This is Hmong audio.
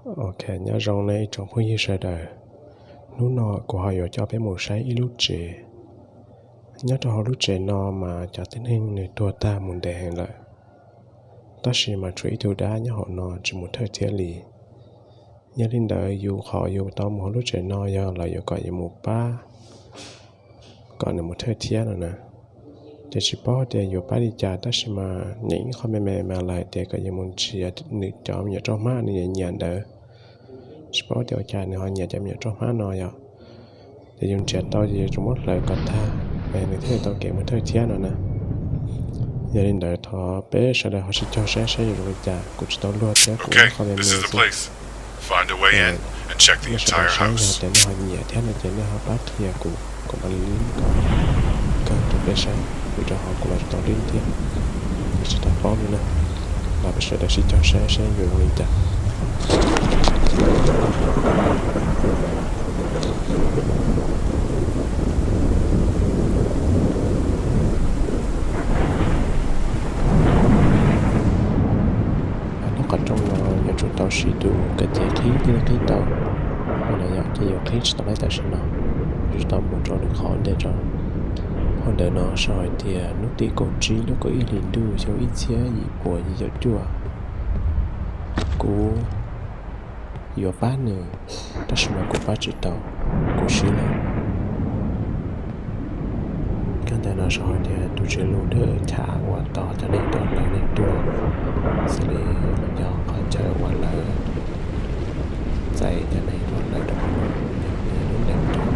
Ok, nyob zoo nej ib tsoom phooj ywg sawv daws. Hnub no kuv ho yuav coj peb mus saib ib lub tsev. Nyob rau hauv lub tsev no mas cov tib neeg nws tuag tag mus ntev heev lawm, tab sis mas tshuav ib tug dab nyob hauv no tsis mus thawj thiab li. Yog li ntawd yus qhov yus tau mus hauv lub tsev no yog lawv yuav kom yus mus pab, kom nws mus thawj thiab no na. Ces tsis paub tias yuav pab li cas, tab sis mas nyeem ib qho me me mas lawv hais tias kom yus mus nrhiav nws cov me nyuam roj hmab nws nyiam nyiam ntawd. Tsis paub tias ua cas nws ho nyiam cov me nyuam roj hmab no yom. Ces yus nrhiav tau ces yus tsum muab hlawv kom tag, nws thiaj tau kev mus thawj thiab no na. Yog li ntawd thov peb sawv daws ho sib cog saib saib yuav zoo li cas, kuv tsis tau luag thiab kuv ua ib qho me me xwb. Nej sawv daws saib yog tias nej ho nyiam thiab no ces nej ho pab qhia kuv, kuv mam li link kom kawg rau peb saib, vim rau qhov kuv los tsis tau link thiab, kuv tsis tau paub li na. Los peb sawv daws sib cog saib saib yuav zoo li cas. Lub qhov rooj no yuav tsum tau siv tus kawm cev qhib thiaj li qhib tau. Qhov no yog ces yuav qhib tsis tau laib tam sim no, yuav tsum tau mus rau lwm qhov ntej tso. Hauv ntawm no sau hais tias hnub tim kaum tsib lub kaum ib hlis ntuj xyoo ib txhiab yim puas yim caum cuaj. Kuv yuav pab nws, tab sis mas kuv pab tsis tau, kuv swb lawm. Kab ntawm no sau hais tias tus tswv lus dawb cham uas tos cov neeg tuag hlawv neeg tuag, xws li cov qhov chaw uas lawv txais cov neeg tuag hlawv rau hauv lub, lub ntees tuag.